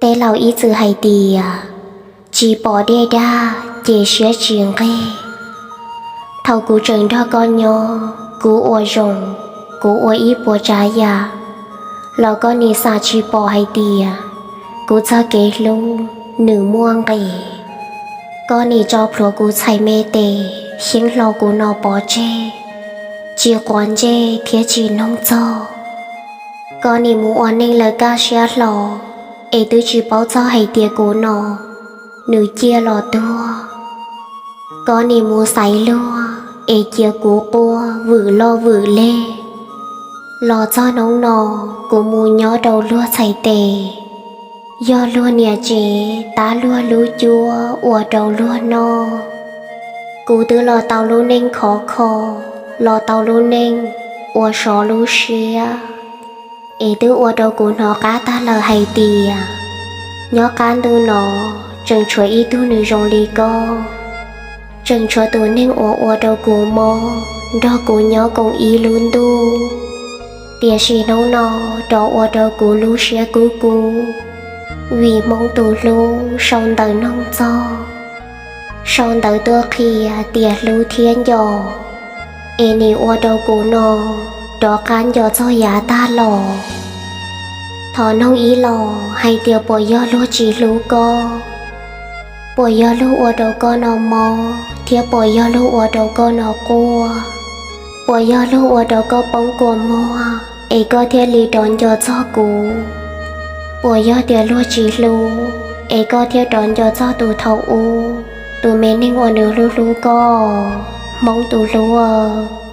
Tej laus ib txwm hais tias, tsis pom dej dag ces siab tsis nqig. Thaum kuv tseem nrog koj nyob, kuv ua zoo, kuv ua ib puas tsav yam, los koj nim xav tsis pom hais tias, kuv txoj kev hlub nws muaj nqis. Koj nim tso plhuav kuv txhais me tes, xyeeb hlo kuv no pov tseg, tsis quav ntsej thiab tsis noog txog. Koj nim mus ua neej lawm kaj siab hlo, es twb tsis paub txog hais tias kuv no, nws ciaj los tuag. Koj nim mus xaiv luag, es cia kuv quaj vwm loj vwm leg. Los txog hnub no, kuv mus nyob rau luag txhais tes, yog luag niam tsev tab luag lub cuab ua rau luag noj. Kuv twb los tau lub neej khov kho, los tau lub neej ua sov lub siab, es twb ua rau kuv hnov qab tag lawm hais tias, nyob qab ntuj no, tseem tshuav ib tug nws zoo li koj. Tseem tshuav tus neeg uas ua rau kuv mob, nrog kuv nyob koom ib lub ntuj. Tiam sis hnub no, rov ua rau kuv lub siab kub kub, vim Hmoob tus hlub sau ntawv noog txog, sau ntawv tuaj qhia tias hlub thiab nco, es nim ua rau kuv no, rov qab nco txog yav tag los. Thov noog ib los hais tias puas yog luag tsis hlub koj? Puas yog luag ua rau koj no mob, thiab puas yog luag ua rau koj no quaj? Puas yog luag ua rau koj poob kua muag, es koj thiaj li rov nco txog kuv? Puas yog tias luag tsis hlub, es koj thiaj rov nco txog tus thaum ub, tus me neeg uas nws hlub hlub koj, Hmoob tus hlub?